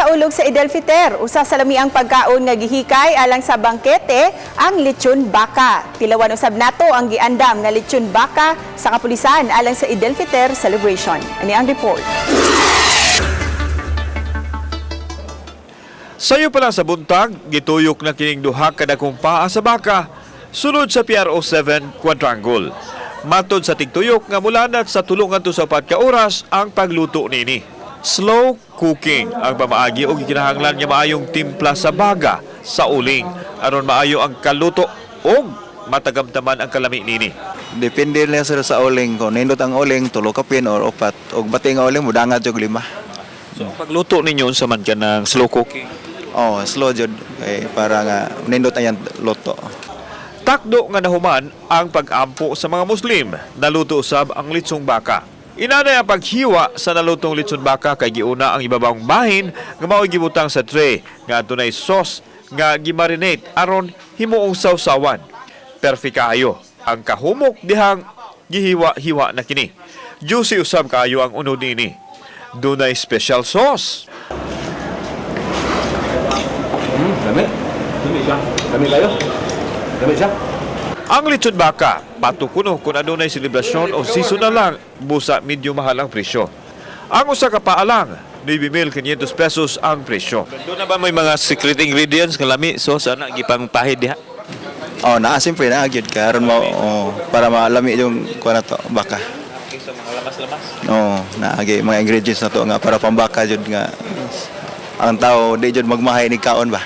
Pagsaulog sa Eid el-Fitr, usa sa lamiang pagkaon nga gihikay alang sa bangkete ang lechon baka. Tilawan usab nato ang giandam nga lechon baka sa kapulisan alang sa Eid el-Fitr celebration. Ani ang report. Sayo pa lang sa buntag, gituyok na kining duha ka dakong paa sa baka, sulod sa PRO 7 Quadrangle. Matod sa tigtuyok nga mulanat sa 3 ngadto sa 4 ka oras ang pagluto nini. Slow cooking ang pamaagi og gikinahanglan nga maayong timpla sa baga sa uling aron maayo ang kaluto og matagamtaman ang kalami nini. Depende lang, sir, sa uling. Kung nindot ang uling, tulo ka pin or upat. Og bati nga uling, mudangad jud lima. So ang pagluto ninyo, unsa man ka ng slow cooking? Oh, slow jud kay para nga nindot ang luto. Takdo nga nahuman ang pag-ampo sa mga Muslim, naluto usab ang litsong baka. Inanay ang paghiwa sa nalutong litson baka kay giuna ang ibabang bahin nga mao'y gibutang sa tray nga adunay sauce nga gimarinate aron himuong sawsawan. Perfect kaayo ang kahumok dihang gihiwa-hiwa na kini. Juicy usab kaayo ang unod niini. Dunay special sauce. Lami. Lami siya. Lami kayo. Lami siya. Ang lechon baka, patukuno kung adunay selebrasyon o season na lang, busa medyo mahal ang presyo. Ang usa ka paa lang, 9,500 pesos ang presyo. Doon na ba may mga secret ingredients nga lami sauce ana gipangpahid diha? Oh, naa, siyempre naa gyud karon mo, oh, para malami yung kuan na to, baka. Sa mga lamas-lamas. Oh, naagi mga ingredients na to nga para pambaka jud nga ang tao di jud magmahay ni kaon ba.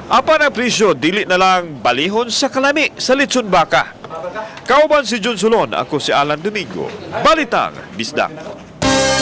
Apan ang presyo, dili na lang balihon sa kalami sa lechon baka. Kauban si Jun Solon, ako si Alan Domingo. Balitang Bisdak.